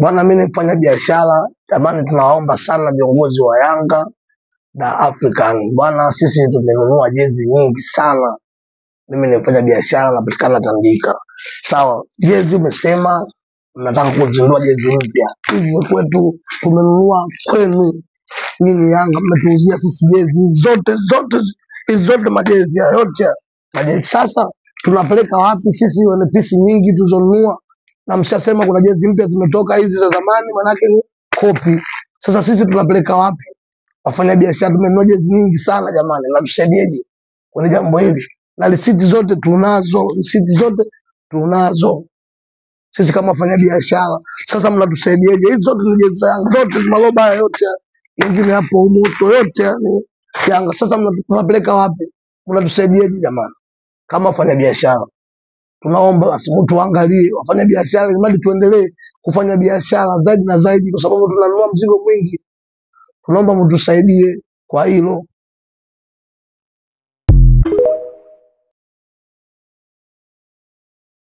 Bwana, mimi ni mfanya biashara jamani, tunawaomba sana viongozi wa Yanga na African bwana, sisi tumenunua jezi nyingi sana. Mimi ni mfanya biashara, napatikana Tandika. Sawa, jezi umesema mnataka kuzindua jezi mpya, hivyo kwetu tumenunua kwenu nyinyi Yanga, mmetuuzia sisi jezi zote zote hizi zote, majezi haya yote majezi. Sasa tunapeleka wapi sisi wenye pisi nyingi tulizonunua? Na mshasema kuna jezi mpya zimetoka, hizi za zamani manake ni kopi. Sasa sisi tunapeleka wapi? Wafanya biashara tumenunua jezi nyingi sana jamani, na tusaidieje kwenye jambo hili? Na risiti zote tunazo, risiti zote tunazo sisi kama wafanya biashara. Sasa mnatusaidiaje? Hizi zote ni jezi za Yanga, zote maloba haya yote, ingine hapo umoto yote ni Yanga. Sasa mnapeleka wapi? Mnatusaidiaje jamani, kama wafanya biashara? Tunaomba basi mtu angalie wafanya biashara, ili mradi tuendelee kufanya biashara zaidi na zaidi, kwa sababu tunanunua mzigo mwingi. Tunaomba mtusaidie kwa hilo.